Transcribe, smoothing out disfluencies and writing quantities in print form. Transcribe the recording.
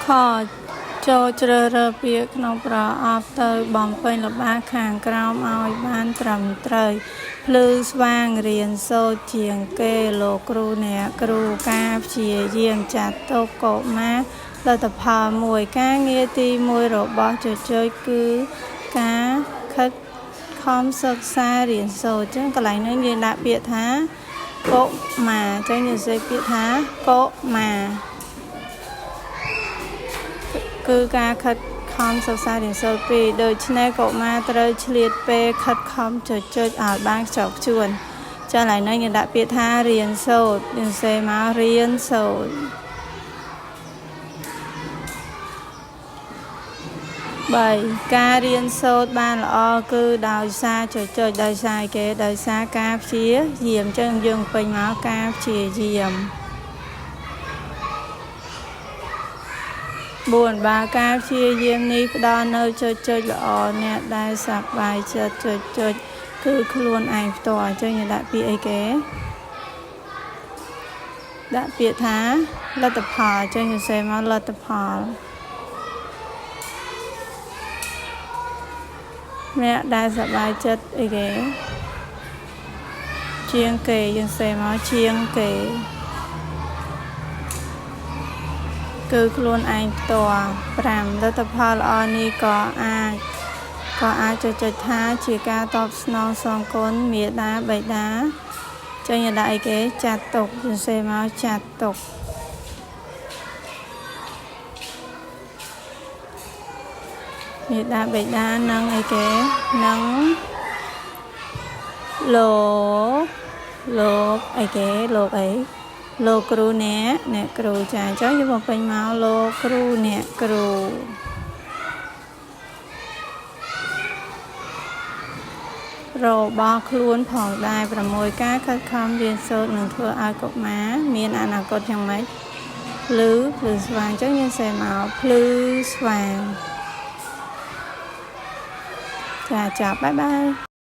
ខ ចូរជ្រើសរើសពាក្យក្នុងប្រអប់ទៅបំពេញល្បះខាងក្រោមឲ្យបានត្រឹមត្រូវ ភ្លឺស្វាងរៀនសូត្រជាងគេលោកគ្រូអ្នកគ្រូការព្យាយាមចាត់ទុកកុមារលទ្ធផលមួយការងារទីមួយរបស់ជជុចគឺការខិតខំសិក្សារៀនសូត្រអញ្ចឹងកន្លែងនេះយើងដាក់ពាក្យថាកុមារអញ្ចឹងយើងសេពាក្យថាកុមារគឺការខិតខំសិក្សារៀនសូត្រពីរដូច្នេះកុមារត្រូវឆ្លៀតពេលខិតខំចុចចុចឲ្យបានខ្ជាប់ខ្ជួនចាឥឡូវនេះយើងដាក់ពាក្យថារៀនសូត្រយើងសេមករៀនសូត្រ3ការរៀនសូត្របានល្អគឺដោយសារចុចចុចដោយសារគេដោយសារការព្យាយាមអញ្ចឹងយើងពេញមកការព្យាយាម4បើការព្យាយាមនេះផ្ដល់នៅចុចចុចល្អអ្នកដែលសប្បាយចិត្តចុចចុចគឺខ្លួនឯងផ្ទាល់អញ្ចឹងយើងដាក់ពាក្យអីគេដាក់ពាក្យថាលទ្ធផលអញ្ចឹងយើងសេមកលទ្ធផលអ្នកដែលសប្បាយចិត្តអីគេជាងគេយើងសេមកជាងគេគឺខ្លួនឯងផ្ទាល់5លទ្ធផលល្អនេះក៏អាចចុចថាជាការតបស្នងសងគុណមេដាបិតាចឹងយើងដាក់អីគេចាត់ទុកយើងសេមកចាត់ទុកមេដាបិតានិងអីគេនិងលោកអីគេលោកអីលោកគ្រូអ្នកគ្រូចាអញ្ចឹងយើងបំពេញមកលោកគ្រូអ្នកគ្រូរបស់ខ្លួនផងដែរ6ការខិតខំរៀនសូត្រនឹងធ្វើឲ្យកុមារមានអនាគតយ៉ាងម៉េចភ្លឺភ្លឺស្វាងអញ្ចឹងយើងសេមកភ្លឺស្វាងចាចាប់បាយបាយ។